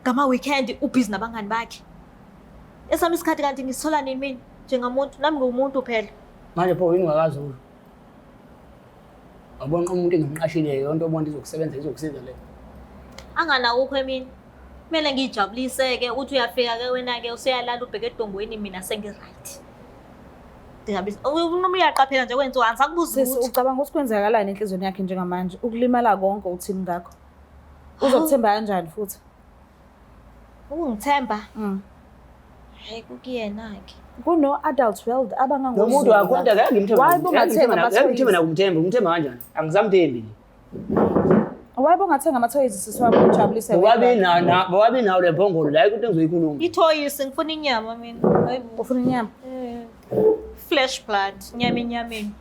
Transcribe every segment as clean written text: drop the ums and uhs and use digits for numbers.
Ngama-weekend ubhizi nabangani bakhe. Esami isikhathi kanti ngisithola nini mina njengamuntu? Nami ngiwumuntu phela. Manje pho yini ungakazi usho? Wabona umuntu engimqashile yonke obona izokusebenza izokusiza le. Anganakukho emini. Kumele ngijabulise-ke uthi uyafika-ke wena-ke usuyalala ubheke edongweni mina sengi-right. Noma uyaqaphela nje kwenziwa angisakubuzi Sisi lutho. ucabanga ukuthi kwenzakalani enhliziyweni yakhe njengamanje? Ukulimala konke uthini ngakho? Uzokuthemba kanjani futhi? Ukungithemba? Hayi kukuyena-ke. Kuno-adult world Lo muntu akho abangangozula. into ngeke ngimthembe. Why bungathengi Ngeke ngimthembe amathoyizi? nakumthemba, ngimthemba kanjani? Angisamthembi nje. Why bungathengi amathoyizi sisi wami ujabulise wedwa? Bobabili na na bobabili nawo le mphongolo la into engizoyikhuluma. Ithoyisi ngifuna inyama mina. Hayibo. Ufuna inyama? Eh. Flesh blood, nyama enyameni.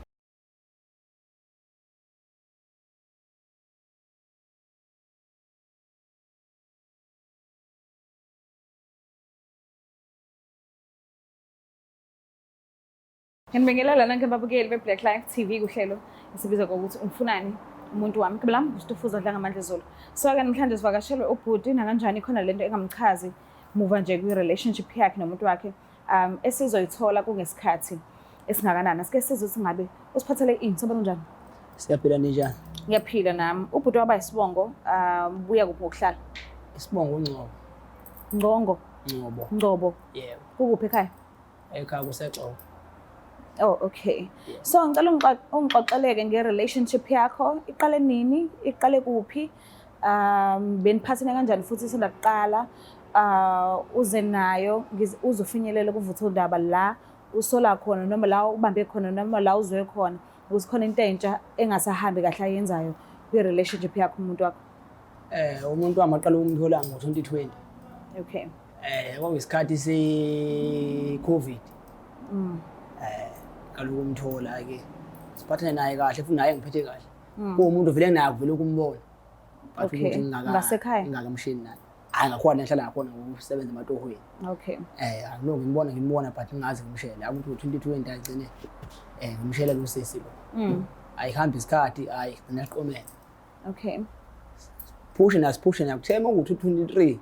Nginibingelela nonke babukeli be-Black Life TV kuhlelo esibiza ngokuthi umfunani umuntu wami. Igama lami nguStufuza Dlangamandla Zulu. So-ke namhlanje sivakashelwe ubhuti nakanjani khona lento engamchazi muva nje kwi-relationship yakhe nomuntu wakhe esizoyithola kungesikhathi esingakanani. Asike sizwe ukuthi ngabe usiphathele ini, sobona njani? Siyaphila ninjani? Ngiyaphila nami. Ubhuti waba isibongo, buya kuphi ngokuhlala? Isibongo uNgcobo. Ngcongo. Ngcobo. Ngcobo. Yebo. Kukuphi ekhaya? Ekhaya kuseXoxo. Oh, okay. So ngicela ungixoxeleke nge-relationship yakho. Iqale nini? Iqale kuphi? Beniphathene kanjani futhi isanda kuqala? Uze nayo uzofinyelela kuvuthondaba la usola khona noma la ubambe khona noma la uzwe khona ukuthi khona into entsha engasahambi kahle ayenzayo kwi-relationship yakho umuntu wakho. Umuntu wami aqala ukumthola ngo-2020. Okay. Kwakuyisikhathi se-COVID. Qala ukumthola ke. Siphathane naye kahle futhi naye ngiphethe kahle. Kuwumuntu vele nginayo vele ukumbona. But Okay. ukuthi Ngasekhaya? ngingakamshini naye. Hayi ngakhona ngihlala ngakhona ngokusebenza ematohweni. Okay. Angilokhu ngimbona but ngingazi ngimshele. Akuthi ngo-2020 agcine ngimshela lo sisi lo. Ayihambi isikhathi, hayi gcina siqomene. Okay. Phushe nasiphushe nakuthema ukuthi 23.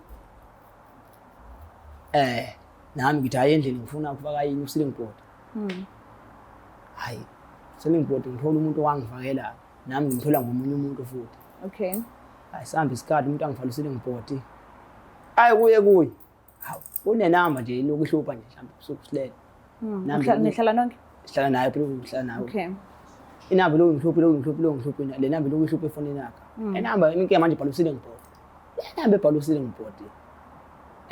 Nami ngithi hayi endlini ngifuna ukufaka yini u-ceiling board. Hayi, ceiling board ngithola umuntu owangifakela, nami ngimthola ngomunye umuntu futhi. Okay. Hayi sihamba isikhathi umuntu angifaka u-ceiling board. Hayi kuye kuye. Hawu, unenamba nje ilokhu ihlupha nje mhlawumbe usuku silele. Nami Nihlala nonke? Sihlala naye phela ngihlala naye. Okay. Inamba lokhu ngihluphe lokhu ngihluphe lokhu ngihluphe le namba lokhu ihluphe efonini yakhe. Inamba inkinga manje ibhala u-ceiling board. Le namba ebhala u-ceiling board.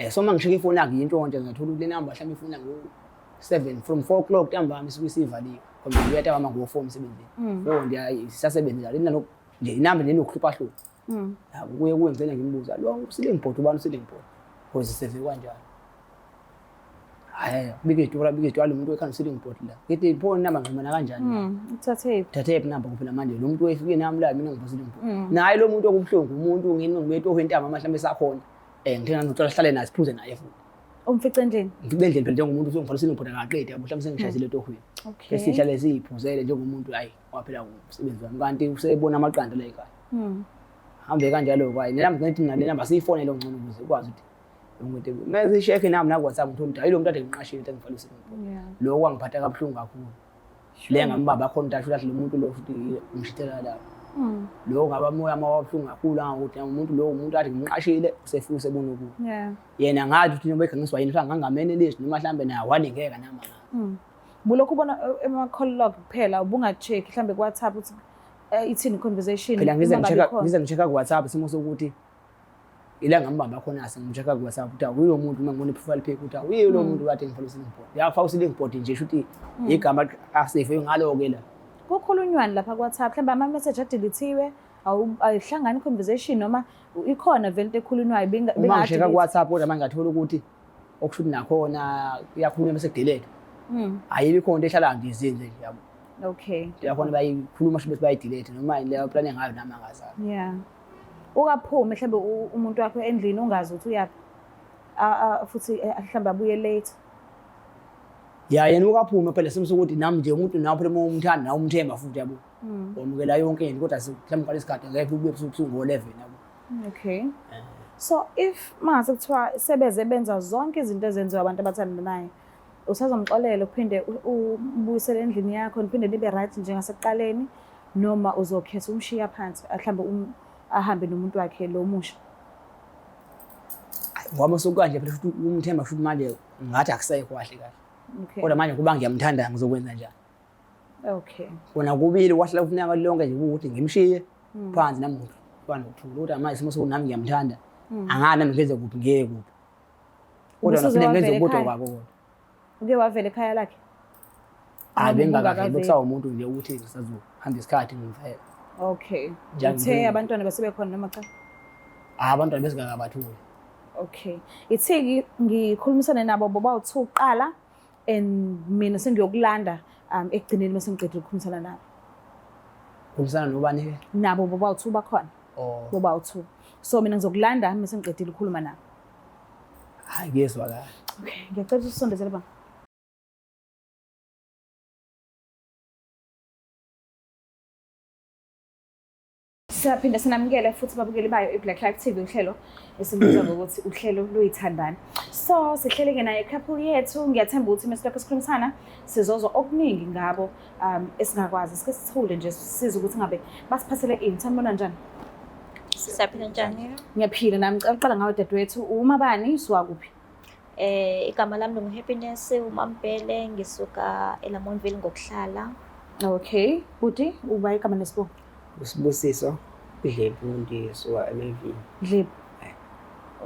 So uma ngisheka ifoni yakhe yintshontshe ngiyathola ukuthi le namba mhlawumbe ifuna ngo 7 from 4 o'clock ntambama isuke isivaliwe. Ngoba ngibuya ntambama ngo 4 emsebenzini. 4 nje sisasebenza njalo. Inalo nje inamba nje inokuhlupha hlupha. Yabo kuye kuye ngicela ngimbuza lo ceiling board ubani ceiling board? Because seve kanjalo. Hayi bike izitori bike izitori lo muntu wekhanda ceiling board la. Ngithi pho inamba ngixhumana kanjani? Uthathe iphi? Thathe iphi inamba kuphela manje lo muntu wefike nami la mina ngipha ceiling board. Naye lo muntu okubuhlungu umuntu ngini ngibuye intama mhlawumbe sakhona. Ngithe ngicela sihlale naye siphuze naye futhi. Umfice endlini? Ngifike endlini phela njengomuntu usongifaka ceiling board akaqedi yabo mhlawumbe sengishayisile etohweni. Okay. Esihlale siyiphuzele njengomuntu hayi waphela umsebenzi wami kanti usebona amaqanda la ekhaya. Hambe kanjalo kwaye nami ngithi mina le namba siyifonele ngcono ukuze ukwazi ukuthi umuntu mase sheke nami na WhatsApp ngithola ukuthi hayi lo muntu ade ngiqashile into engifaka ceiling board. Lokho kwangiphatha kabuhlungu kakhulu. Le ngambamba khona umuntu asho lo muntu lo futhi ngishithela lapho. Lokho ngaba moya mawabuhlungu kakhulu angakuthi umuntu lo umuntu ade ngimqashile usefika usebona ukuthi. Yena ngathi ukuthi noma egangiswa yini mhlawumbe ngangamenelisi noma mhlawumbe naye walingeka nama. Bulokhu ubona ema-call log kuphela ubunga-check mhlawumbe ku-WhatsApp ukuthi ithini conversation. Phela uma ngabe ikhona. ngize ngi-check-a ku-WhatsApp isimo sokuthi ila ngambamba khona sengim-check-a ku-WhatsApp ukuthi awuyo umuntu uma ngibona i-profile pic ukuthi awuyo lo muntu kade ngifaka u-ceiling board. Uyafaka u-ceiling board nje shuthi igama asave ngalo-ke la. Kukhulunywani lapha ku-WhatsApp mhlawumbe ama-message adelithiwe ayihlangani conversation noma ikhona vele into ekhulunywayo Uma ngi-check-a ku-WhatsApp kodwa manje ngathola ukuthi okusho ukuthi nakhona kuyakhulunywa bese kudelete. Ayikho ikhona into ehlala nje izinze nje yabo. Okay. Yakhona bayikhuluma sho bese bayidelete noma leyo plan ngayo nami angazazi. Yeah. Ukaphume mhlambe umuntu wakho endlini ungazi ukuthi uyaphi. Futhi mhlambe abuye late. Ya yena ukaphume phela simo sokuthi nami nje umuntu nawe phela uma umthanda nawe umthemba futhi yabo. Wamukela yonke into kodwa mhlawumbe ngalesikhathi ngeke ube ubusuku ngo-11 yabo. Okay. So if mangase kuthiwa sebeze benza zonke izinto ezenziwa abantu abathandanayo, usazomxolela uphinde ubuyisele endlini yakho niphinde nibe right njengasekuqaleni noma uzokhetha umshiya phansi mhlawumbe ahambe nomuntu wakhe lo musha? Ngoba sokukanje phela futhi umthemba futhi manje ngathi akusekho kahle kahle. Okay. Kodwa manje kuba ngiyamthanda ngizokwenza njani? Okay. Kona kubili kwahlala kufuneka lonke nje ukuthi ngimshiye phansi nami ngifana nokuthula ukuthi manje isimo sokuthi nami ngiyamthanda. Angani nami ngenze kuphi ngiye kuphi. Kodwa Ubusuze naphinde ngenze wavela ubodwa ekhaya? kwabo kodwa. Uke wavela ekhaya lakhe? Hayi Noma bengingakaveli ubungakaveli? bekusawumuntu nje ukuthi ngisazohamba isikhathi ngimvele. Okay. Njani Uthe ngivele? abantwana basebekhona noma cha? Hayi abantwana besingakabatholi. Okay. Ithi ngikhulumisane nabo bobawu-2 kuqala and mina sengiyokulanda ekugcineni mase ngiqedile ukukhulumisana nabo. Khulumisana nobani ke? Nabo bobawu-2 bakhona. Oh. Bobawu-2. So mina ngizokulanda mase ngiqedile ukukhuluma nabo. Hayi kuyezwakala. Okay, ngiyacela ukuthi usondezele baba. Siyaphinde sinamukele futhi babukeli bayo i-Black Life TV, uhlelo esibiza ngokuthi uhlelo luyithandana. So sihlele-ke naye couple yethu, ngiyathemba ukuthi mesilokhu sikhulumisana sizozwa okuningi ngabo esingakwazi. Sike sithule nje sizwe ukuthi ngabe basiphathele ini. Sanibona njani? Siyaphila njani? Ngiyaphila nami. Ngicela ukuqala ngawe dadewethu, umabani, usuka kuphi? Igama lami lingu-Happiness uMampele, ngisuka eLamontville ngokuhlala. Okay, bhuti, uba igama nesibongo? Usibusiso Dlephu, ndisuka eMelville. Dlephu.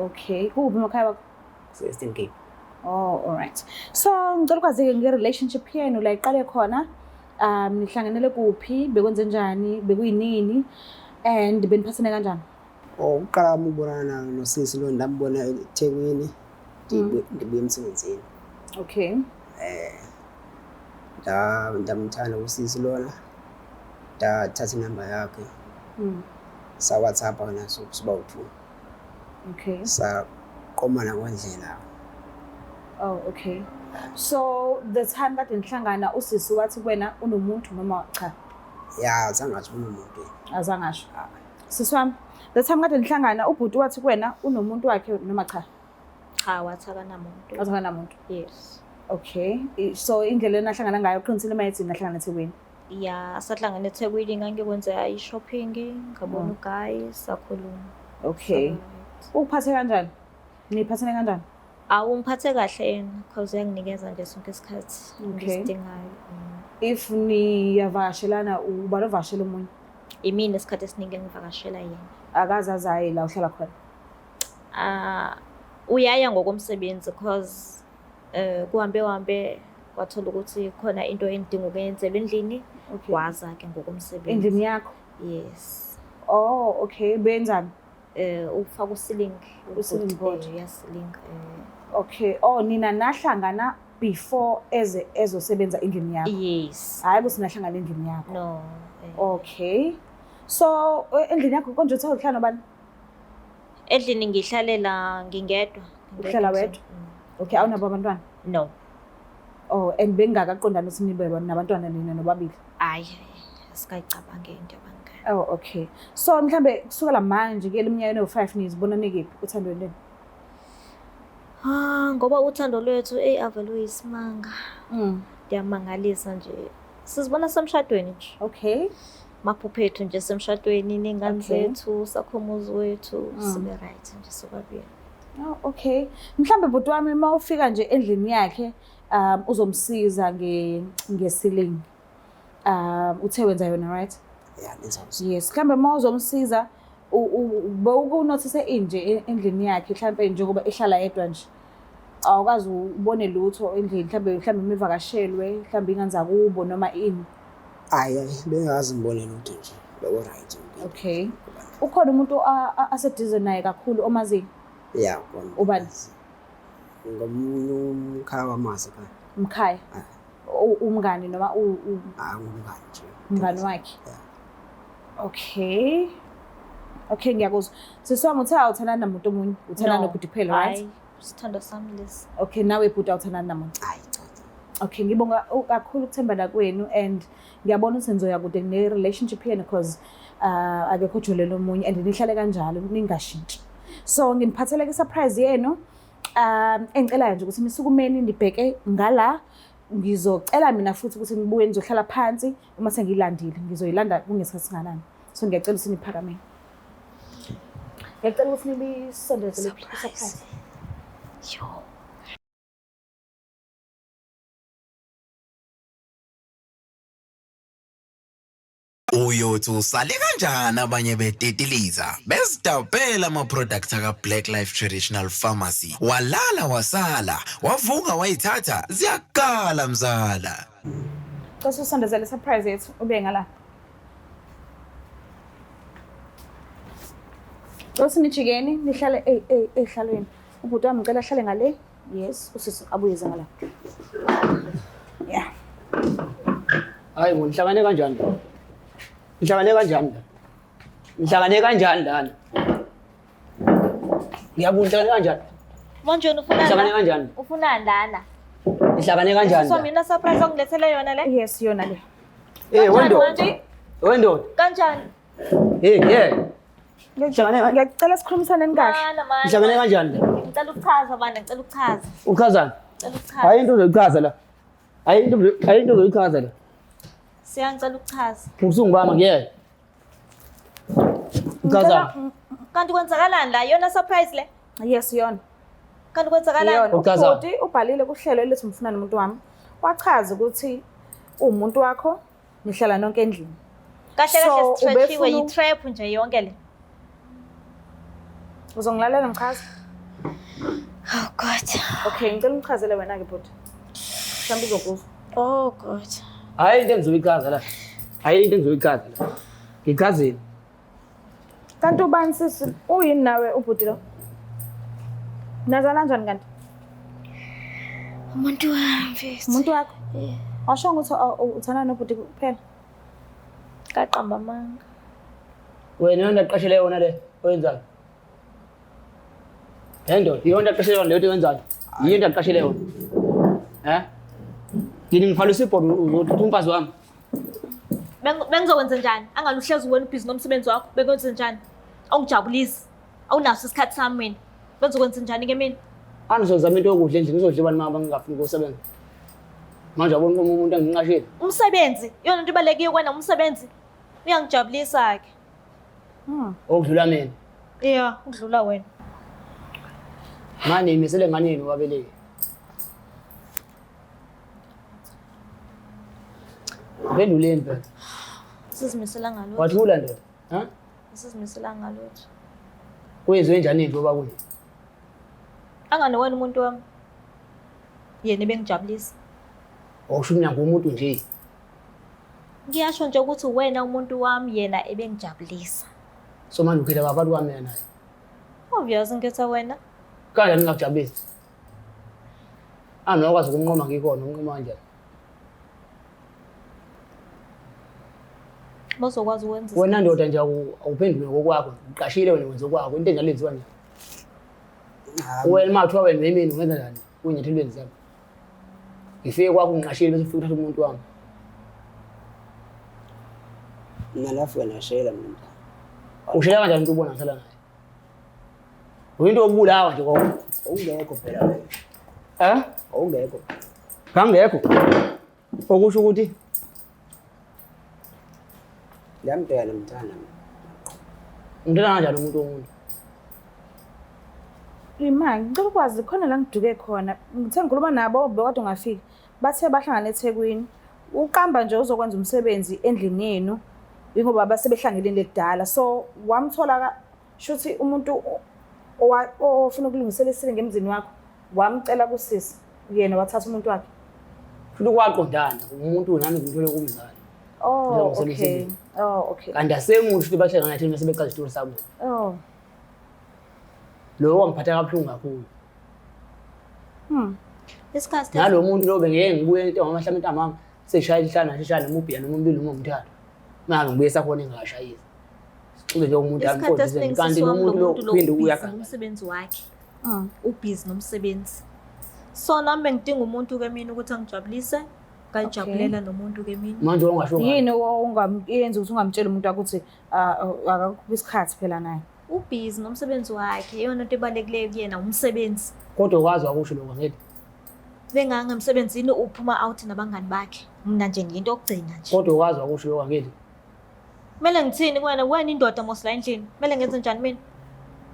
Okay, kuphi emakhaya wakho? Kuse-Eastern Cape. Oh, all right. So ngicela ukwazi-ke nge-relationship yenu la iqale khona. Nihlanganele kuphi, bekwenze njani, bekuyinini and beniphathene kanjani? Oh, ukuqala kwami ukubonana nosisi lo ndambona eThekwini, ndibuye emsebenzini. Okay. Ndamthanda usisi lona, ndathatha inamba yakhe. Sa WhatsApp naso siba u2. Okay. Saqomana ngondlela. Oh, okay. So the time kade nihlangana usisi wathi kuwena unomuntu noma cha? Ya, zangathi unomuntu. Azangasho. Sisi wami, the time kade nihlangana ubhuti wathi kuwena unomuntu wakhe noma cha? Cha, wathi akanamuntu. Wathi akanamuntu. Yes. Okay. So indlela enahlangana ngayo uqinisile uma ethi nahlangana eThekwini? Ya, sahlangana eThekwini, ngangikwenza i-shopping, ngabona uGuy, sakhuluma. Okay. Ukuphathe kanjani? Niphathene kanjani? Awu, ngiphathe kahle yena, because uyanginikeza nje sonke isikhathi Okay. ngisidingayo. If niyavakashelana, ubani ovakashela omunye? Imina isikhathi esiningi engivakashela yena. Akaze azaye la uhlala khona? Uyaya ngokomsebenzi because kuhambe hambe kwathola ukuthi khona into engidinga ukuyenzelwa endlini. Okay. Waza-ke ngokomsebenzi. Endlini yakho? Yes. Oh, okay. Benzani? Ukufaka uceiling. Uceiling board. Yes, ceiling. Okay. Oh, nina nahlangana before eze ezosebenza endlini yakho? Yes. Hayi ukuthi nahlangana endlini yakho. No. Okay. So endlini yakho konje uthe uhlala nobani? Endlini ngihlalela ngingedwa. Uhlala wedwa? Okay, awunabo abantwana? No. Oh, and bengingakaqondani ukuthi nibe nabantwana nina nobabili? Hayi, asikayicabange into yabangani. Oh, okay. So mhlambe kusukela manje ke eminyakeni ewu-5 nizibona nikephi uthandweni lwenu? Ngoba uthando lwethu ave luyisimanga. Ndiyamangalisa nje. Sizibona semshadweni nje. Okay. Maphupho ethu nje semshadweni, ney'ngane Okay. zethu, sakho umuzi wethu, sibe right nje sobabili. Oh, okay. Mhlambe bhuti wami uma ufika nje endlini yakhe, uzomsiza nge-ceiling. Uthe wenza yona, right? Yeah, nenza usizo. Yes, mhlambe uma uzomsiza bewukunothise inje endlini yakhe mhlambe njengoba ehlala yedwa nje. Awukwazi ubone lutho endlini mhlambe imivakashelwe, mhlambe ingane zakubo noma ini. Hayi, hayi, bengazi ngibone lutho nje. Beko right. Okay. Ukhona umuntu aseduze naye kakhulu omaziyo? Yeah, khona. Ubani? Ngomunye umkhaya wamazi ekhaya. Mkhaya? Ah. Umngani noma Ah, ngumngani nje. Umngani wakhe? Yeah. Okay. Okay, ngiyakuzwa. Sisi wami uthe awuthandani namuntu omunye, uthandana No. nobhuti kuphela, right? Hayi, sithandwa sami lesi. Okay, nawe bhuti awuthandani namuntu. Hayi, cha, cha. Okay, ngibonga kakhulu ukuthembana kwenu and ngiyabona ukuthi nizoya kude ne-relationship yenu because akekho ojolele omunye and nihlale kanjalo ningashintshi. So nginiphathele ke surprise yenu. Engicelayo nje ukuthi nisukumeni nibheke ngala. Ngizocela mina futhi ukuthi nibuye nizohlala phansi uma sengiyilandile. Ngizoyilanda kungesikhathi singanani. So ngiyacela ukuthi niphakameni. Ngiyacela ukuthi nibisondeze le surprise. Yo. Uyothi usale kanjani abanye betetiliza bezidabhela ama-product aka-Black Life Traditional Pharmacy walala wasala wavuka wayithatha ziyakala mzala. Cela usondezele surprise yethu ube ngala. Cela nijikeni nihlale ehlalweni. Ubhuti wami ngicela ahlale ngale. Yes, usisi abuye ze ngala. Yeah. Hayi bo, nihlangane kanjani la? Nihlangane kanjani la? Nihlangane kanjani lana? Ngiyabuza, nihlangane kanjani? Manje wena ufunani? Nihlangane la? kanjani? Ufunani lana? Nihlangane kanjani So la? mina surprise ongilethele yona le? Yes, yona le. Eh, Kanjani wendoda. manje? Wendoda. Kanjani? Hey, yeah. Nihlangane Ngiyacela sikhulumisaneni kahle. Mana mana. nihlangane kanjani la? Ngicela ukuchaza bana, ngicela ukuchaza. Uchazani? Ngicela ukuchaza. Hayi into ozoyichaza la. Hayi into hayi into ozoyichaza la. Siya ngicela ukuchaza. Usungibamba ngiyeke. Uchazani? Kanti kwenzakalani la? Yona surprise le? Yes, yona. Kanti kwenzakalani? Yona. Uchaza. Ubhuti ubhalile kuhlelo elithi mfuna nomuntu wami. Wachaza ukuthi uwumuntu wakho nihlala nonke endlini. Kahle So, kahle sitrethiwe ubefuna- yi-trap nje yonke le. Uzongilalela ngichaza? Oh God. Okay, ngicela ungichazele wena-ke bhuti. Mhlawumbe uzokuzwa. Oh God. Hayi into engizoyichaza la. Hayi into engizoyichaza la. Ngichazeni. Kanti ubani sisi? Uyini nawe ubhuti lo? Nazana kanjani kanti? Umuntu wami mfethu. Umuntu wakho? Washo ukuthi uthandana nobhuti kuphela. Kaqamba amanga. Wena yona aqashele yona le oyenzayo. He ndoda, iyona aqashele yona leyo oyenzayo. Yiyo into aqashele yona. Eh? Ngini ngifalisa ibhodo uzothatha umfazi wami. Bengizokwenza njani? Angaluhlezi wena ubhizi nomsebenzi wakho. Bengizokwenza njani? Awungijabulisi. Awunaso isikhathi sami mina. Bengizokwenza njani ke mina? Angizozama into yokudla endlini uzodla ibani mama ngingafuni ukusebenza. Manje yabona uma umuntu enginqashile. Umsebenzi, iyona into ibalulekile kuwena umsebenzi. Uyangijabulisa ke. Okudlula mina. Yeah, udlula wena. Manje imisele nganini wabeleki. Phenduleni phela. Sizimisela ngalutho. Wathula ndoda. Ha? Sizimisela ngalutho. Kwenziwe njani into bakuye? Angane wena umuntu wami. Yena ebengijabulisa. Okusho mina ngumuntu nje. Ngiyasho nje ukuthi wena umuntu wami yena ebengijabulisa. So manje ukhetha phakathi kwami mina naye. Obvious ngikhetha wena. Kanjani ngingakujabulisi? Angikwazi ukunqoma ngikhona, unqoma kanjani? Bozokwazi ukwenza. Wena ndoda nje awuphendule ngokwakho, uqashile wena wenza okwakho, into enjalo yenziwa njani? Wena uma kuthiwa wena uyimini ungenza njani kuy'nyathelweni zami? Ngifike kwakho ngiqashile bese ufike uthatha umuntu wami. Mina lafika nashela mina mntana. Ushela kanjani umuntu ubona ngihlala naye? Uyinto yokubulawa nje kwakho. Awungekho phela wena. Eh? Awungekho. Ngangekho. Okusho ukuthi Ngiyambheka mntana mina. ngithanda kanjani umuntu womuntu? Ima, ngicela ukwazi khona la ngiduke khona. Ngithe ngikhuluma nabo bekade ungafiki. Bathe bahlangana eThekwini. Uqamba nje uzokwenza umsebenzi endlini yenu ingoba basebehlangeleni lekudala. So wamthola shuthi umuntu ofuna ukulungisela isilingi emzini wakho wamcela kusisi yena wathatha umuntu wakhe. Futhi kwaqondana umuntu nami ngimthole kumzali. Oh, Uzolungisela okay. isilingi. Oh, okay. Kanti asemusho ukuthi bahlangana thina bese beqala isitori sabo. Oh. Lo wangiphatha kabuhlungu kakhulu. Isikhathi Nalo muntu lo bengeke ngibuye into ngoba mhlawumbe ntambama seshaya ihlana shishana noma ubhiya noma umbili noma umthathu. Manje ngibuye sakhona engashayisi. Sixube nje umuntu isikhathi amqondise esiningi kanti sisi lo wami lo muntu lo muntu lo uphinde ubhizi uyaganga. nomsebenzi wakhe. Ubhizi nomsebenzi. So nami bengidinga umuntu ke mina ukuthi angijabulise. Ngayijabulela nomuntu ke mina. Manje wangasho ngani? Yini owangamyenza ukuthi ungamtsheli umuntu wakho ukuthi akakuphi isikhathi phela naye? Ubhizi nomsebenzi wakhe, eyona nto ebalulekileyo kuyena umsebenzi. Kodwa ukwazi wakusho lokho ngeke. Benganga emsebenzini uphuma out nabangani bakhe. Mina nje ngiyinto yokugcina nje. Kodwa ukwazi wakusho lokho ngeke. Kumele ngithini kuwena? Wena indoda mos la endlini. Kumele ngenze njani mina?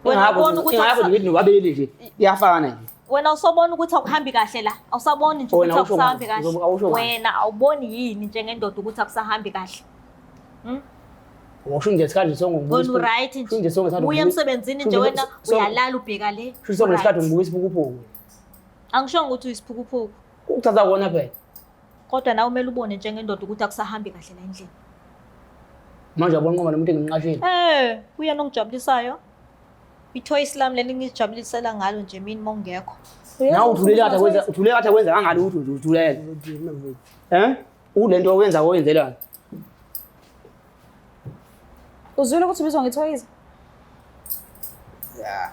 Wena Ingakho ubona ukuthi ingakho ngithi nobabili nje iyafana nje. Wena usobona ukuthi akuhambi kahle la. Awusaboni nje Wena ukuthi awusho akusahambi ngani? kahle. Awusho ngani? Wena awuboni yini njengendoda ukuthi akusahambi kahle? Hmm? Usho nje isikhathi sonke ngibuka. Wena uright Usho nje sonke nje. isikhathi Uya ngibuka- emsebenzini nje Usho wena sonke- uyalala ubheka le. Usho sonke isikhathi Uright. ngibuka isiphukuphuku. Angishongo ukuthi uyisiphukuphuku. Ukuthatha kona phela. Kodwa nawe kumele ubone njengendoda ukuthi akusahambi kahle la endlini. Manje uyabona nqoba nomuntu engimqashile. Eh, uyena ongijabulisayo. Ithoyisi lami leli ngizijabulisela ngalo nje mina uma ungekho. Nawe uthulele kade kwenza uthulele kade kwenza kangani ukuthi nje uthulele. Eh? Ulento owenza owenzelani? Uzwile ukuthi ubizwa ngethoyizi? Ya.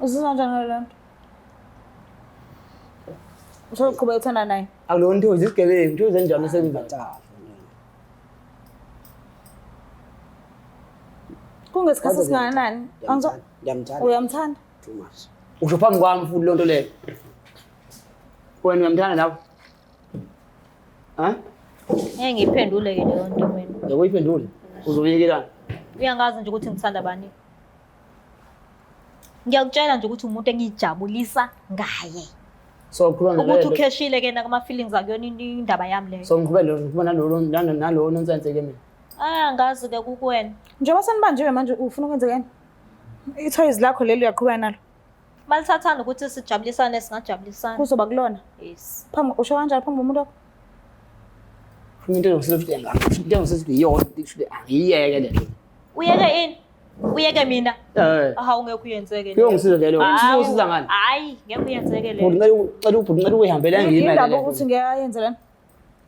Uzizwa kanjani ngale nto? Usoqhubeka uthanda naye? Akulona into isigebengu, into zenjani esebenza. Kahle. Kungesikhathi esingakanani? Angizwa- Ngiyamthanda. Uyamthanda? Too much. Usho phambi kwami futhi lonto leyo. Wena uyamthanda nawe? Ha? Ngeke ngiyiphendule ke leyo nto mina. Ngiyakuyiphendula. Uzoyikelana. Uyangazi nje ukuthi ngithanda bani. Ngiyakutshela nje ukuthi umuntu engijabulisa ngaye. So qhubeka Ukuthi naleyo. ukheshile ke nakuma feelings akuyona indaba yami leyo. So ngiqhubeka ngiqhubeka nalolo nalowo nonsense ke mina. Ah, ngazi ke kukuwena. Njengoba senibanjiwe manje ufuna ukwenzekani? Ithoyizi lakho leli uyaqhubeka nalo. Balithathanda ukuthi sijabulisane singajabulisana. Kuzoba kulona. Yes. Phambi usho kanjani phambi komuntu wakho? Into engisiza ukuthi into engisiza ukuthi iyona into angiyeke le nto. Uyeke ini? Uyeke mina? Eh. Awu ngeke uyenzeke leyo. Kuyongisiza leyo. Hawu, Ngisiza ngani? Hayi, ngeke uyenzeke leyo. Ngicela ucela ubhuti ngicela ukuyihambela ngiyimele. Indaba ukuthi ngiyayenza lena.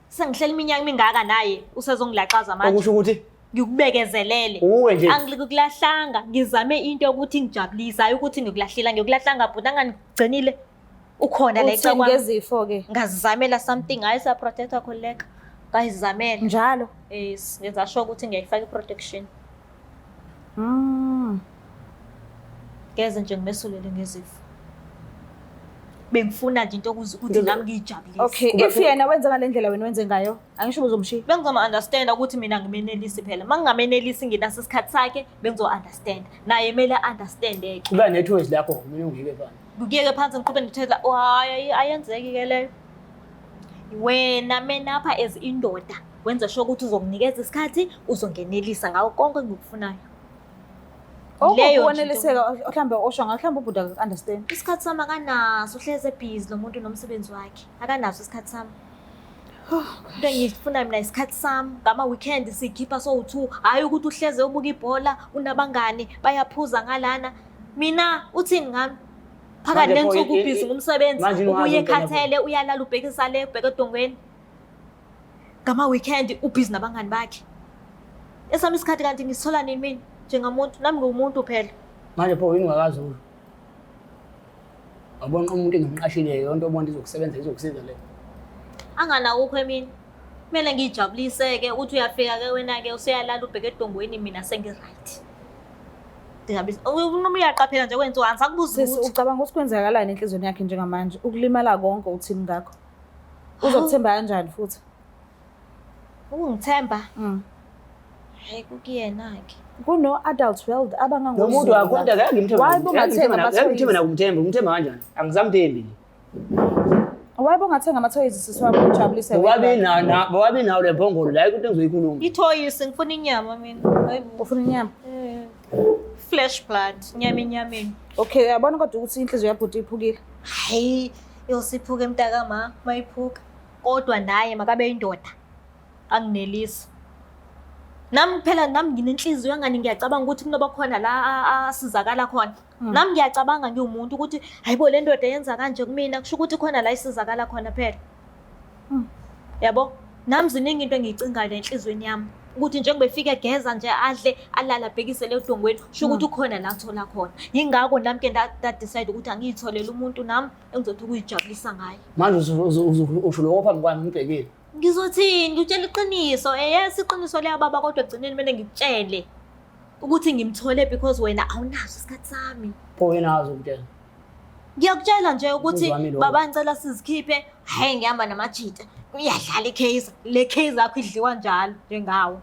Sengihleli iminyaka emingaka naye usezongilaxaza manje. Okusho ukuthi Ngikubekezelele. uwe nje. Angikulahlanga, ngizame into yokuthi ngijabulise, hayi ukuthi ngikulahlile, ngikulahlanga bhuti angangigcinile. Ukhona la Uthini ecakwami. ngezifo ke? Ngazizamela something, hayi sa protector khuleka. Ngazizamela. Njalo. Yes, ngenza sure ukuthi ngiyayifaka i-protection. Mm. Ngeze nje ngimesulele ngezifo. Bengifuna nje into ukuze ukuthi nami ngiyijabulise. Okay, if yena wenza ngale ndlela wena wenze ngayo, angisho uzomshiya. Bengizoma-understand ukuthi mina ngimenelisi phela. Uma ngingamenelisi nginaso isikhathi sakhe, bengizo-understand. Naye kumele a-understand-ke. Kuba nethoyizi lakho kumele ungiyeke phansi. Ngikuyeke phansi ngiqhube ngithetha, oh hayi ayenzeki ke leyo. Wena mina apha as indoda wenza sure ukuthi uzonginikeza isikhathi, uzongenelisa ngawo konke engikufunayo. Leyo nje into- Okwaneliseka mhlambe osho ngayo mhlambe ubhuti understand. Isikhathi sami akanaso, uhlezi ebhizi lo muntu nomsebenzi wakhe. Akanaso isikhathi sami. Into engiyifuna mina isikhathi sami. Ngama-weekend siyikhipha sowu-two. Hhayi ukuthi uhleze ubuka ibhola, unabangani, bayaphuza ngalana. Mina uthini ngami? Phakathi Manje pho, nensuku ubhizi ngumsebenzi, manje ubuye ungazi impela pho. ekhathele, uyalala ubhekisa le, ubheke edongweni. Ngama-weekend ubhizi nabangani bakhe. Esami isikhathi kanti ngisithola nini mina? Njengamuntu, nami ngiwumuntu phela. Manje pho yini ungakazi usho? Wabona umuntu engimqashile yonke obona izokusebenza izokusiza le. Anganakukho emini. Kumele ngijabulise-ke uthi uyafika-ke wena-ke usuyalala ubheke edongweni mina sengi-right. Noma uyaqaphela nje kwenziwa angisakubuzi Sisi lutho. ucabanga ukuthi kwenzakalani enhliziyweni yakhe njengamanje? Ukulimala konke uthini ngakho? Uzokuthemba kanjani futhi? Ukungithemba? Mm. Hayi kukuyena-ke. Kuno adult world Lo muntu akhonta ngeke ngimthembe. Why bungathenga Ngeke ngimthembe amathoyizi? nakumthemba, ngimthemba kanjani? Angisamthembi nje. Why bungathenga amathoyizi sisi wami ujabulise Bobabi na na bobabi nawo le mphongolo la into engizoyikhuluma. Ithoyisi ngifuna inyama mina. Hayi bo. Ufuna inyama? Eh, Flesh blood, inyama enyameni. Okay, uyabona kodwa ukuthi inhliziyo yabhuti iphukile. Hayi, yosiphuke mntakama, mayiphuka. Kodwa naye makabe indoda. Anginelisi. Nami phela nami nginenhliziyo engani ngiyacabanga ukuthi kunoba khona la asizakala khona. Nami ngiyacabanga ngiwumuntu ukuthi hayibo le ndoda yenza kanje kumina kusho ukuthi khona la isizakala khona phela. Yabo? Nami ziningi into engiyicingayo enhliziyweni yami. Ukuthi njengoba efika egeza nje adle alala abhekise le dongweni kusho ukuthi ukhona la athola khona. Yingakho nami ke nda-decide ukuthi angiyitholele umuntu nami engizothi ukuyijabulisa ngaye. Manje usho lokho phambi kwami ngibhekile. Ngizothini? Ngikutshela iqiniso. Yes, iqiniso liyababa kodwa ekugcineni kumele ngikutshele. Ukuthi ngimthole because wena awunaso isikhathi sami. Pho wena azokutshela. Ngiyakutshela nje ukuthi Umuzwa wami lowo. baba ngicela sizikhiphe, hhayi ngihamba namajita. Uyadlala i-case, le case yakho idliwa njalo njengawo.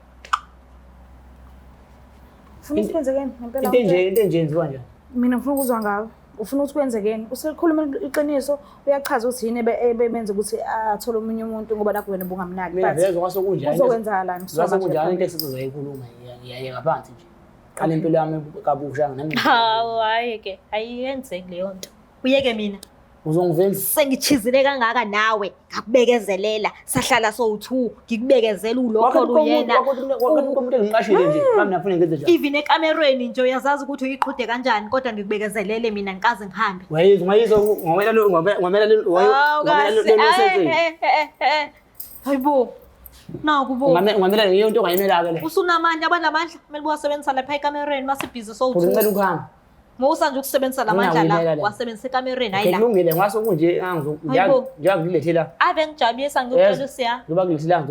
Ufuna ukuthi kwenzekeni ngempela? Into enje yenziwa njani? Mina ngifuna ukuzwa ngawe. Ufuna ukuthi kwenzekeni? Usekhuluma iqiniso, uyachaza ukuthi yini ebemenza ukuthi athole omunye umuntu ngoba nakho wena ubungamnaki. Mina But vele kwasokunjani. kuzokwenzakalani kusuka manje Kwasokunjani into phambili? esizoyikhuluma ngiyayeka phansi nje. Qala impilo yami kabusha nami. Hawu, hhayi-ke, ayiyenzeki leyo nto. Uyeke mina. Uzongivimba. Sengichizile kangaka nawe, ngakubekezelela, sahlala sowu-two, ngikubekezela ulokho luyena. Wakho umuntu engiqashile nje. Mami nafuna ngenze njani? Even ekamerweni nje uyazazi ukuthi uyiqhude kanjani, kodwa ngikubekezelele mina ngikaze ngihambe. Wayizwa ngomela lo ngomela lo Hawu, ngomela lo kahle. lo Ayi, eh, eh, eh. Hayibo. Naku bo. Ngamela leyo nto ongayimela ke le. Usunamandla, abanamandla kumele uwasebenzisa lapha ekamerweni masibhizi Futhi sowu-two. ngicela ukuhamba. Musa nje ukusebenzisa la mandla Ngingawuyimela la, le. wasebenzisa ekamerweni hayi Okay, la. kulungile ngase kunje Hayibo. njengoba la. Ave ngijabulisa ngikutshela usiya. Njengoba ngilethile la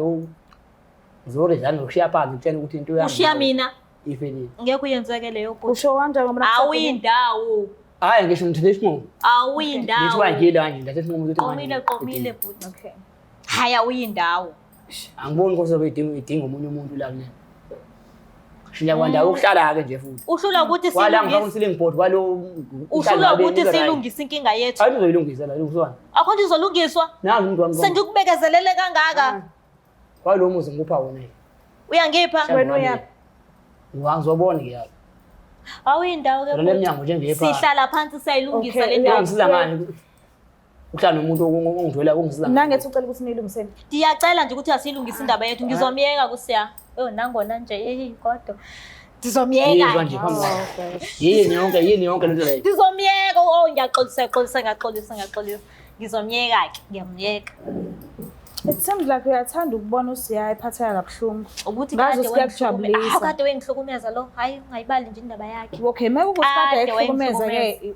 ngizoresign ngokushiya phansi ngitshela ukuthi into yami. Ushiya mina Ifelile. ngeke uyenzeke leyo bhuti. Usho kanjani ngoba nakho Awuyindawo. Hayi ngisho ngithethe isinqumo. Awuyindawo. Ngithi wangile kanje ngithathe isinqumo ukuthi Qomile qomile bhuti. Okay. Hayi awuyindawo. Angiboni ukuthi sobe idinga omunye umuntu la kulena. Shiya kwandawo ukuhlala ke nje futhi. Uhlula ukuthi Kwala ngifaka silungise. u-ceiling board kwalo Uhlula ukuthi silungise inkinga yethu. Hayi uzoyilungisa la ilungiswa. Akho nto izolungiswa. Nangu umuntu wami. Sengikubekezelele kangaka. Kwalo muzi ngikupha wona. Uyangipha? Wena uyaphi? Ngizobona ngiyaphi. Awuyindawo ke. Le bhuti. mnyango nje ngepha. Sihlala phansi siyayilungisa Okay, le ndaba. Ungisiza ngani? Ukuhlala nomuntu ongidwela ungisiza ngani? Nangethi ucela ukuthi niyilungiseni. Ndiyacela nje ukuthi asiyilungise indaba yethu. Ngizomyeka kusiya. Oh nangona nje hey kodwa. Ndizomyeka. Yizwa nje phambi kwami. Yini yonke lento leyo? Ndizomyeka. Oh ngiyaxolisa xolisa ngiyaxolisa ngiyaxolisa. Ngizomyeka ke, ngiyamyeka. It seems like uyathanda ukubona uSiya ephatheka kabuhlungu. Ukuthi Ngazi kade ukuthi kuyakujabulisa. Hawu kade wengihlukumeza lo. Hayi ungayibali nje indaba yakhe. Okay, uma kuwukuthi kade Kade ehlukumeza ke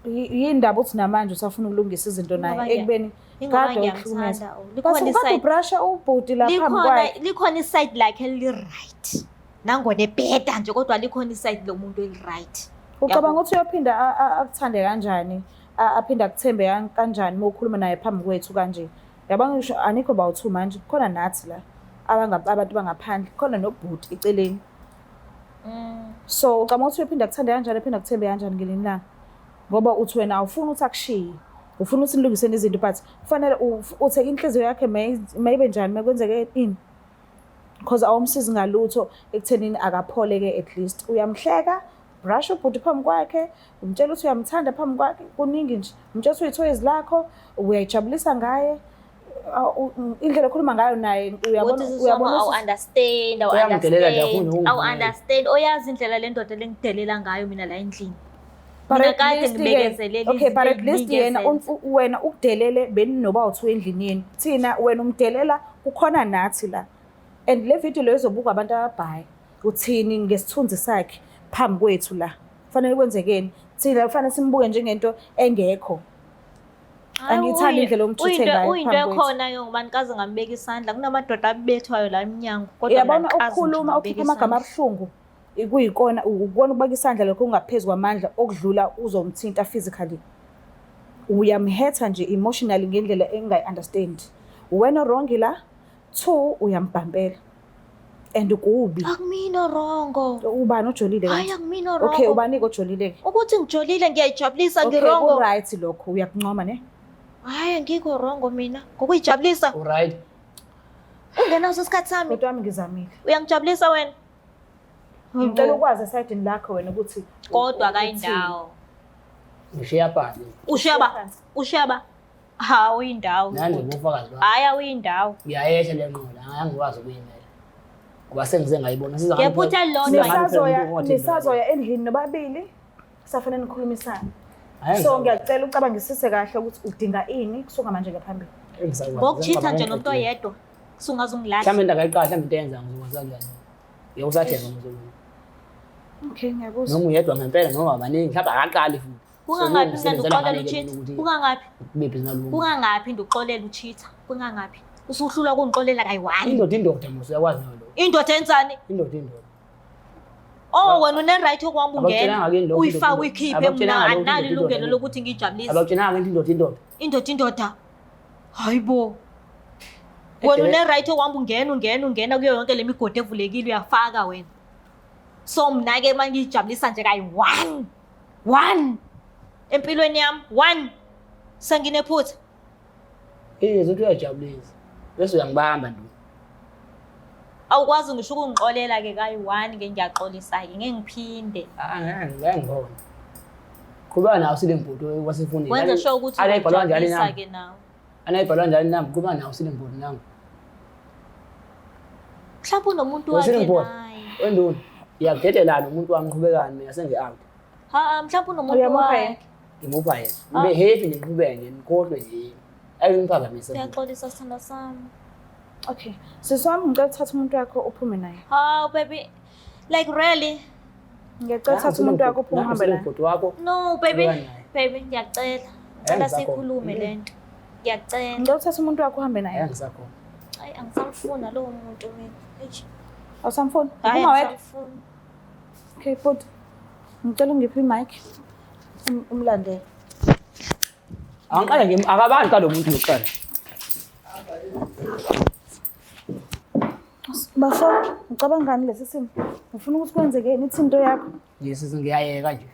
yindaba uthi namanje usafuna ukulungisa izinto naye Ingoba ekubeni Ingoba kade ngiyamthanda. ehlukumeza. oh. But Likhona ukade i-side ubrasha ubhuti la phambi likhona kwakhe. likhona i-side lakhe eli-right. Nangona ebheda nje kodwa likhona i-side lomuntu eli-right. Ucabanga ukuthi uyophinda akuthande kanjani? Aphinde akuthembe kanjani uma ukhuluma naye phambi kwethu kanje? Yabona ngisho anikho bawu-two manje, kukhona nathi la abantu bangaphandle, khona nobhuti eceleni. So ucabanga ukuthi uyophinda akuthande kanjani, aphinde akuthembe kanjani ngelinye ilanga? Ngoba uthi wena awufuni ukuthi akushiye. Ufuna ukuthi nilungiseni izinto but kufanele uthe inhliziyo yakhe mayibe njani makwenzeke ini? Because awumsizi ngalutho ekuthenini akaphole-ke at least. Uyamhleka, brush ubhuti phambi kwakhe, umtshela ukuthi uyamthanda phambi kwakhe, kuningi nje. Umtshela ukuthi uyithoyizi lakho, uyayijabulisa ngaye. Indlela okhuluma ngayo naye uyabona Ukuthi sisi uyabona wami ukuthi awu-understand, Uyamdelela nje, awu-understand, akuna awu-understand. Oyazi indlela le ndoda lengidelela ngayo mina la endlini. But Mina at kade least-ke- ngibekezelela okay but at izinto least yena ey'ningi wena ukudelele beninoba u-two endlini yenu. Thina wena umdelela kukhona nathi la. And le video leyo izobukwa abantu ababhayi. Uthini ngesithunzi sakhe phambi kwethu la. Kufanele kwenzekeni? Thina kufanele simbuke njengento engekho. Hayi, Angiyithandi indlela omtreat-e ngayo uyinto phambi kwethu. ekhona ke ngoba nikaze ngambeka isandla. Kunamadoda abethwayo la emnyango kodwa mina Uyabona angikaze nje ukukhuluma ngambeka ukhipha amagama isandla. abuhlungu kuyikona ukubona ukubeka isandla lokho kungaphezu kwamandla okudlula uzomthinta physically. Uyamhetha nje emotionally ngendlela engingayi-understand. Wena wrong la, two uyambhampela. And kubi. Akumina wrong. Ubani ojolile Hayi kanti? akumina wrong. Okay, ubani-ke ojolile-ke? Ukuthi ngijolile ngiyayijabulisa Okay, ngi-wrong. ku-right lokho uyakuncoma ne? Hayi angikho wrong mina. Ngokuyijabulisa Alright. ungenaso isikhathi sami. Bhuti wami ngizamile. Uyangijabulisa wena. Ngicela ukwazi esayidini lakho wena ukuthi Kodwa uthini. kayindawo. Ngishiya phansi. Ushiya ba? Ushiya ba? Hawu indawo. Nani bhuti. ngubufakazi bami. Hayi awuyindawo. Ngiyayehla le nqola, angikwazi ukuyimela. Ngoba sengize ngayibona. Siza ngani Ngephutha phela- elilodwa. siza ngani phela Nisazoya umuntu ongathembeki. nisazoya endlini nobabili kusafanele nikhulumisane. Hhayi, So ngiyacela ucabangisise kahle ukuthi udinga ini kusuka manje ngaphambili. engisakwazi. Ngokuchitha nje nomuntu oyedwa. Sungaze ungilahla. Mhlawumbe into akayiqala, mhlawumbe into eyenza ngizokwazi kanjani. Yebo usathemba ngizokwenza. Okay, ngiyakuzwa. Noma uyedwa ngempela noma abaningi, mhlawumbe akaqali futhi. Kungangaphi So, mina lowo ndixolela msebenzi uchitha? ukuthi Kungangaphi? ube busy nalowo muntu. Kungangaphi ndixolela uchitha? Kungangaphi? Usuhlulwa kungixolela kayi-one. Indoda indoda mos uyakwazi nawe lokho. Indoda enzani? Indoda indoda. Oh, wena une-right yokuhamba ungena Abakutshelanga kini lokho uyifake indoda- uyikhiphe. Mina abakutshelanga lokho andinalo indoda ilungelo indoda. lokuthi ngiyijabulise. Abakutshelanga into indoda indoda. Indoda indoda. Hayi bo. Wena une-right yokuhamba ungena ungena ungena kuyo yonke le migodi evulekile, uyafaka wena. So mna-ke uma ngiyijabulisa nje kayi-one one empilweni yami, one, senginephutha. Izothi uyajabulisa. Bese uyangibamba nje. Awukwazi ngisho ukungixolela-ke kayi-one ke, ngiyaxolisa-ke, ngeke ngiphinde. Ah, ngeke ngeke ngibone. Qhubeka nawo sile mbhuti wasefundile. Wenze sure ukuthi Anayibhalwa kanjani nami? uyajabulisa-ke nawe. Anayibhalwa kanjani nami? Qhubeka nawo sile mbhuti nami. Mhlawumbe unomuntu Wesile wakhe mbhuti. naye. Wenduna. Iyakudedelana umuntu wami, qhubekani, mina sengi out. Ha, mhlawumbe unomuntu Uyamupha wakhe. yena? Ngimupha yena. Ngibe happy nje, ngiqhubeke nje, nikhohlwe nje. Ake ngiphazamise. Ngiyaxolisa sithandwa sami. Okay. Sisi wami, ngicela uthathe umuntu wakho uphume naye. Hawu baby. Like really? Ngiyacela uthathe umuntu wakho uphume uhambe naye. Ubhuti wakho. No baby. Qhubeka naye. Baby, ngiyacela. Ngicela Angisakhona. sikhulume lento. Ngiyacela. Ngicela uthathe umuntu wakho uhambe naye. Angisakhona. Hayi, angisamfuna lowo muntu mina. Eish. Awusamfuni? Hayi, Uphuma wedwa. angisamfuni. Okay, bhuti. Ngicela ungiphe i-mic. Umlandele. Angiqale nje akabantu kalo muntu lokuqala. Bafo, ucabangani lesi simo? Ufuna ukuthi kwenzekeni? Ithi into yakho. Nje sisi ngiyayeka nje.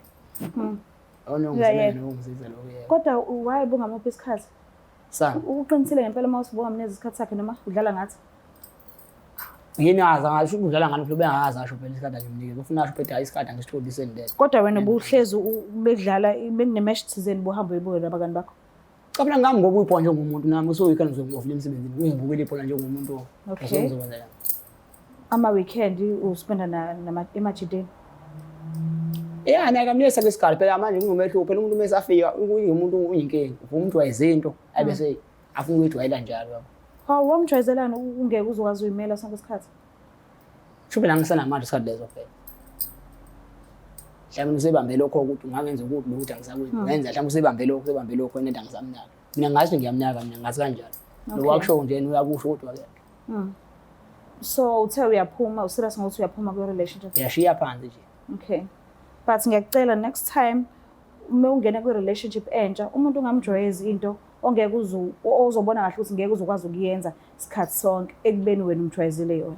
Awona Uyayeka. ngisiza ngisiza lokuyeka. Kodwa why bungamuphi isikhathi? Sa. Uqinisile ngempela uma uthi bungamnikeza isikhathi sakhe noma udlala ngathi? Yini aza ngasho ukudlala ngani, phela bengazi asho phela isikhathi angimnikeze. Ufuna asho phela hayi isikhathi angisitholi sendele. Kodwa wena ubuhlezi bekudlala bekune-match thizeni, buhambe uyibuke nabangani bakho. Cha, phela ngami ngoba uyibhola njengomuntu nami usuweekend ngizobe emsebenzini ungibukela ibhola njengomuntu. Okay. Ngizokwenza kanjani? Ama-weekend uspenda emajideni. Yeah, naye kamnisa ke phela manje kunomehluko phela, umuntu mase afika umuntu uyinkinga, umuntu wayezinto abese afuna ukuyijwayela njalo yabo. Hawu, wamjwayezelani ungeke uzokwazi uyimela sonke isikhathi? Sho phela ngisenamandla isikhathi leso phela. Mhlawumbe usebambe lokho ukuthi ungangenza ukuthi nokuthi angisakwenzi. Ngenza mhlawumbe usebambe lokho, usebambe lokho wena angisamnaka. Mina ngathi ngiyamnaka, mina ngathi kanjalo. Lokho akusho nje uyakusho kodwa ke. So uthe uyaphuma, userious ngokuthi uyaphuma kwi-relationship? Uyashiya phansi nje. Okay. But ngiyakucela, next time uma ungena kwi-relationship entsha, umuntu ungamjwayezi into ongeke uzu ozobona kahle ukuthi ngeke uzokwazi ukuyenza isikhathi sonke ekubeni wena umjwayezile yona.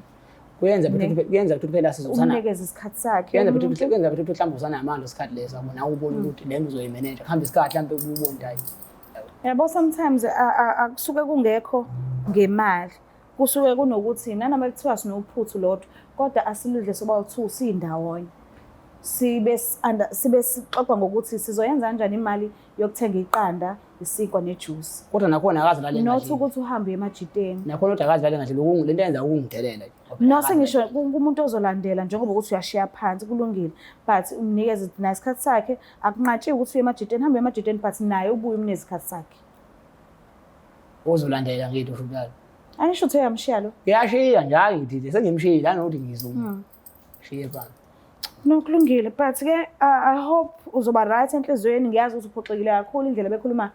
Kuyenza phela, kuyenza ukuthi phela sizosana. Umnikeze isikhathi sakhe. Kuyenza phela umuntu. ukuthi, kuyenza phela ukuthi mhlawumbe usanamandla isikhathi leso yabo, nawe ubone ukuthi le nto uzoyimeneja. Kuhamba isikhathi mhlawumbe ubone hayi. Yabo, sometimes akusuke kungekho ngemali. Kusuke kunokuthi nanoma kuthiwa sinophuthu lodwa, kodwa asiludle soba two sindawonye. Sibe sixoxa ngokuthi sizoyenza kanjani imali yokuthenga iqanda, isinkwa nejuice. Kodwa nakhona akazi lale Not ngadlini. ukuthi uhambe uye emajiteni. Nakhona kodwa akazi lale ngadlini, lokhu lento yenza ukungidelela nje. No, sengisho kumuntu ozolandela njengoba ukuthi uyashiya phansi, kulungile, but umnikeze naye isikhathi sakhe. Akunqatshiwe ukuthi uye emajiteni, hambe emajiteni, but naye ubuye umnikeze isikhathi sakhe. Ozolandela ngithi usho njalo. Angisho ukuthi uyamshiya lo. Ngiyashiya njalo, ngithi sengimshiyile nanokuthi ngizomshiye phansi. No, kulungile, but ke I hope uzoba right enhliziyweni. Ngiyazi ukuthi uphoxekile kakhulu indlela bekhuluma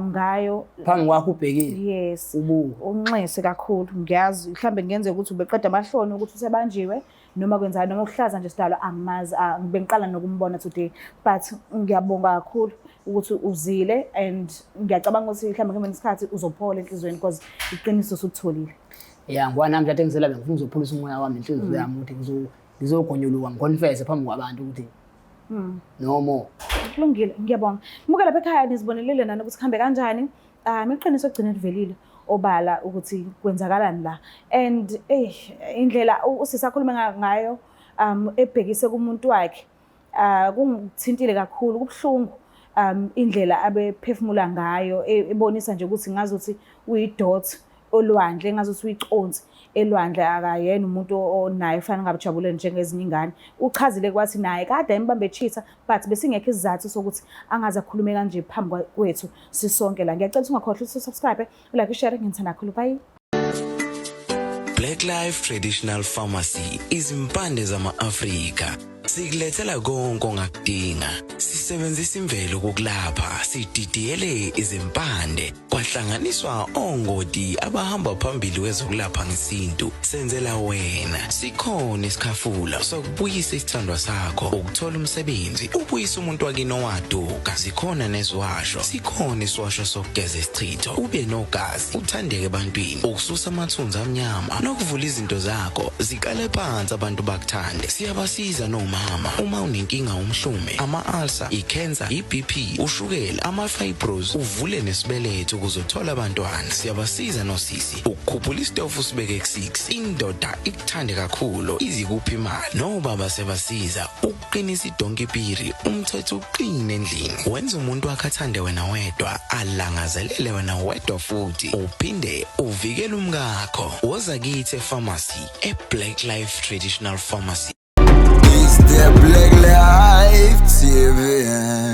ngayo. Phambi kwakho ubhekile. Yes. Ubuka. Unxese kakhulu. Ngiyazi mhlambe kungenzeka ukuthi ubeqeda amahloni ukuthi usebanjiwe noma kwenzani noma ukuhlaza nje sidalo, angimazi, bengiqala nokumbona today, but ngiyabonga kakhulu ukuthi uzile and ngiyacabanga ukuthi mhlambe ngemva isikhathi uzophola enhliziyweni because iqiniso usutholile. Ya, ngoba nami nje ngisela bengifuna ukuzophulisa umoya wami nenhliziyo yami ukuthi ngizogonyuluka ngiconfess phambi kwabantu ukuthi no more. Kulungile, ngiyabonga. Muke lapha ekhaya nizibonelele nani ukuthi kuhambe kanjani. Iqiniso egcine livelile obala ukuthi kwenzakalani la. And indlela usisi akhulume ngayo ebhekise kumuntu wakhe kungithintile kakhulu, kubuhlungu indlela abephefumula ngayo, ebonisa nje ukuthi ngazuthi uyidot olwandle, ngazuthi uyiconsi elwandle, akayena umuntu onaye kufanele ngabe ujabule njengezinye ingane. Uchazile kwathi naye kade embambe cheater, but besingekho isizathu sokuthi angaze akhulume kanje phambi kwethu sisonke la. Ngiyacela ukuthi ungakhohlwa ukuthi subscribe, ulike, share, ngithanda kakhulu. Bye. Black Life Traditional Pharmacy, izimpande zama-Afrika. Sikulethela konke ongakudinga. Sisebenzisa imvelo ukukulapha, sididiyele izimpande, kwahlanganiswa ongoti abahamba phambili kwezokulapha ngesintu. Senzela wena. Sikhona isikhafula sokubuyisa isithandwa sakho, ukuthola umsebenzi, ubuyise umuntu wakini owaduka. Zikhona neziwasho, sikhona isiwasho sokugeza isichitho, ube nogazi, uthandeke ebantwini, ukususa amathunzi amnyama nokuvula izinto zakho ziqale phansi abantu bakuthande. Siyabasiza nomama uma unenkinga umhlume, ama-ulcer, i-cancer, i-BP, ushukela, ama-fibros, uvule nesibeletho ukuze uthole abantwana. Siyabasiza nosisi ukukhuphula isitofu usibeke ku-6, indoda ikuthande kakhulu izikuphi imali. Nobaba siyabasiza ukuqinisa idonki piri, umthetho uqine endlini, wenza umuntu wakhe athande wena wedwa, alangazelele wena wedwa futhi uphinde uvikele umkakho. Woza kithi e-pharmacy, e-Black Life Traditional Pharmacy. It's the Black Life TV.